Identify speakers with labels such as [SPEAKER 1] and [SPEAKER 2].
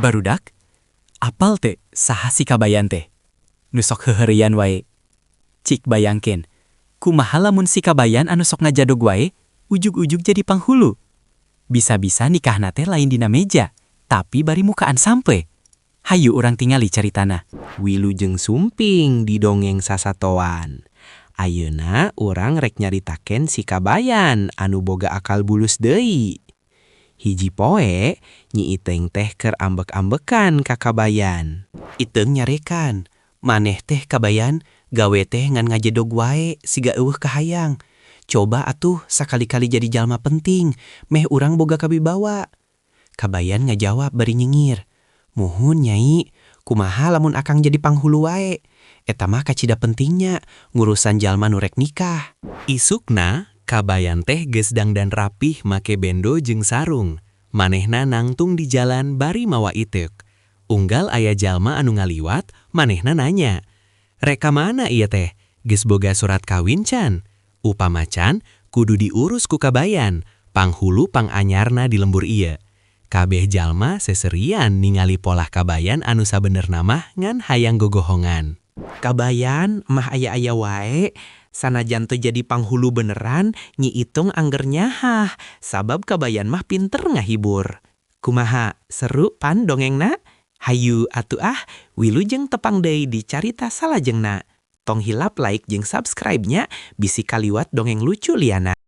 [SPEAKER 1] Barudak, apal teu saha si Kabayan teh? Nu sok heuheureuyan wae. Cik bayangkeun, kumaha lamun si Kabayan anu sok ngajadog wae ujug-ujug jadi panghulu? Bisa-bisa nikahna teh lain dina meja, tapi bari mukaan sampeu. Hayu urang tingali caritana.
[SPEAKER 2] Wilujeng sumping di Dongeng Sasatoan. Ayeuna urang rek nyaritakeun si Kabayan anu boga akal bulus deui. Hiji poe, Nyi Iteung teh keur ambek-ambekan ka Kabayan.
[SPEAKER 3] Iteung nyarekan, "Maneh teh, Kabayan, gawe teh ngan ngajedog wae siga euweuh kahayang. Coba atuh sakali-kali jadi jalma penting, meh urang boga kawibawa." Kabayan ngajawab bari nyengir, "Muhun, Nyai, kumaha lamun akang jadi panghulu wae? Eta mah kacida pentingnya ngurusan jalma nu rek nikah."
[SPEAKER 2] Isukna, Kabayan teh geus dangdan rapih make bendo jeung sarung. Manehna nangtung di jalan bari mawa Iteuk. Unggal aya jalma anu ngaliwat, manehna nanya, "Rek ka mana ieu teh? Geus boga surat kawin can?" Upama can, kudu diurus ku Kabayan, panghulu panganyarna di lembur ieu. Kabeh jalma seserian ningali polah Kabayan anu sabenerna mah ngan hayang gogohongan.
[SPEAKER 3] Kabayan mah aya-aya wae, sanajan teu jadi panghulu beneran, Nyi Iteung angger nyahah, sabab Kabayan mah pinter ngahibur. Kumaha, seru pan dongengna? Hayu atuh ah, wilujeng tepang deui di carita salajengna. Tong hilap like jeung subscribe nya, bisi kaliwat dongeng lucu liana.